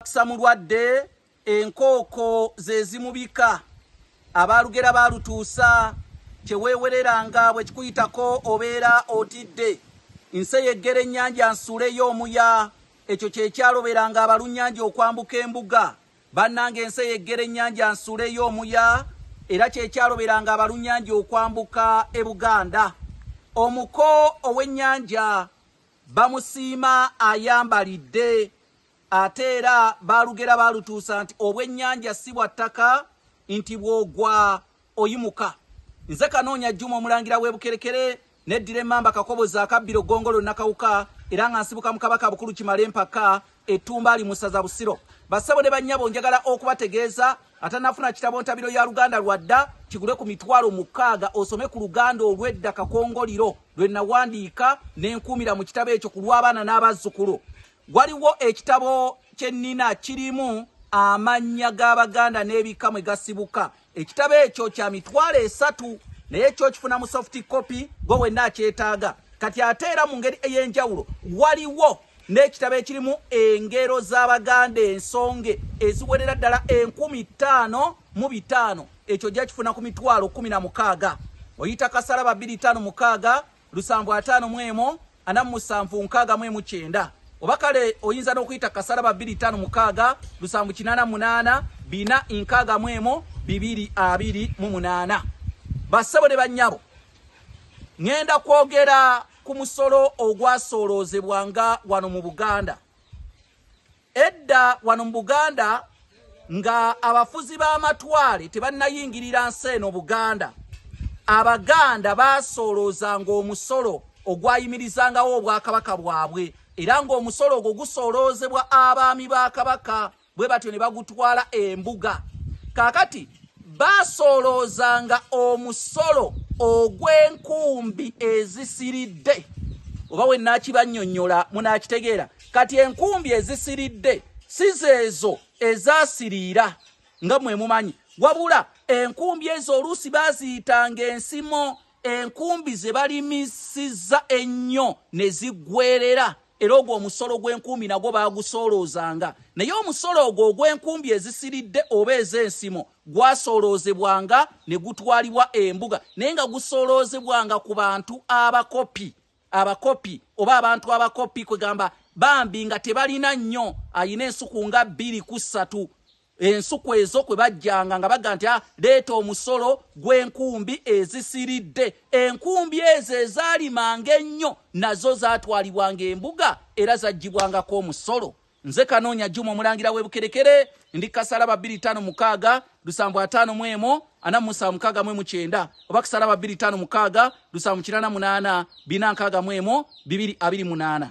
Omukisa mulwadde, enkooko ze zimubika. Abaalugera baalutuusa, kye weewereranga bwe kikuyitako obeera otidde. Nse yeggera ennyanja nsuuleyo omuya, ekyo kye kyaloberanga abalunnyanja okwambuka embuga. Bannange ensi eyeggera ennyanja nsuuleyo omuya, era kye kyaloberanga abalunnyanja okwambuka e Buganda. Omuko ow'ennyanja bamusiima ayambalidde. Ate era baalugera baalutuusa nti obw'ennyanja si bwa ttaka nti bw'ogwa oyimuka. Nze Kanoonya Juma omulangira w'e Bukerekere neddira emmamba Kakoboza akabbiro Ggongolo Nakawuka era nga nsibuka mu Kabaka Bukulu Kimala Empaka ettumbaali mu ssaza Busiro. Bassebo ne bannyabo njagala okubategeeza atanafuna kitabo ntabiro ya Luganda lwadda kigule ku 60,000 osome ku Luganda olw'edda Kakongoliro lwe nawandiika ne nkuumira mu kitabo ekyo ku lw'abaana n'abazzukulu. Waliwo ekitabo kye nnina kirimu amannya g'Abaganda n'ebika mwe gasibuka. Ekitabo ekyo kya 30,000 naye kyo kifuna mu soft copy gwe wenna akyetaaga. Kati ate era mu ngeri ey'enjawulo waliwo n'ekitabo ekirimu engero z'Abaganda ensonge eziwerera ddala 5,500. Ekyo ojja kifuna ku 16,000. Oyita Kasalaba 256 751 4769 oba kale oyinza n'okuyita Kasalaba 256 788 461 228. Bassebo ne bannyabo, ŋŋenda kwogera ku musolo ogwasooloozebwanga wano mu Buganda. Edda wano mu Buganda nga abafuzi b'amatwale tebannayingirira nsi eno Buganda, Abaganda baasooloozanga omusolo ogwayimirizangawo obwakabaka bwabwe, era ng'omusolo ogwo gusooloozebwa abaami ba Kabaka bwe batyo ne bagutwala embuga. Kaakati basooloozanga omusolo ogw'enkumbi ezisiridde, oba we naakibannyonnyola munaakitegeera. Kati enkumbi ezisiridde si zeezo ezaasiriira nga mwe mumanyi, wabula enkumbi ezo oluusi baaziyitanga ensimo, enkumbi ze balimisiza ennyo ne ziggwerera, era ogwo omusolo gw'enkumbi nagwo baagusooloozanga. Naye omusolo ogwo ogw'enkumbi ezisiridde oba ez'ensimo gwasooloozebwanga ne gutwalibwa embuga, naye nga gusooloozebwanga ku bantu abakopi, abakopi oba abantu abakopi, kwegamba bambi nga tebalina nnyo, ayina ensuku nga 2 ku 3. Ensuku ezo kwe bajjanga nga baga nti leeta omusolo gw'enkumbi ezisiridde. Enkumbi ezo ezaalimanga ennyo nazo zaatwalibwanga embuga era zaggyibwangako omusolo. Nze Kanoonya Juma omulangira w'e Bukerekere, ndi Kasalaba 256 751 4769 oba Kasalaba 256 788 461 228.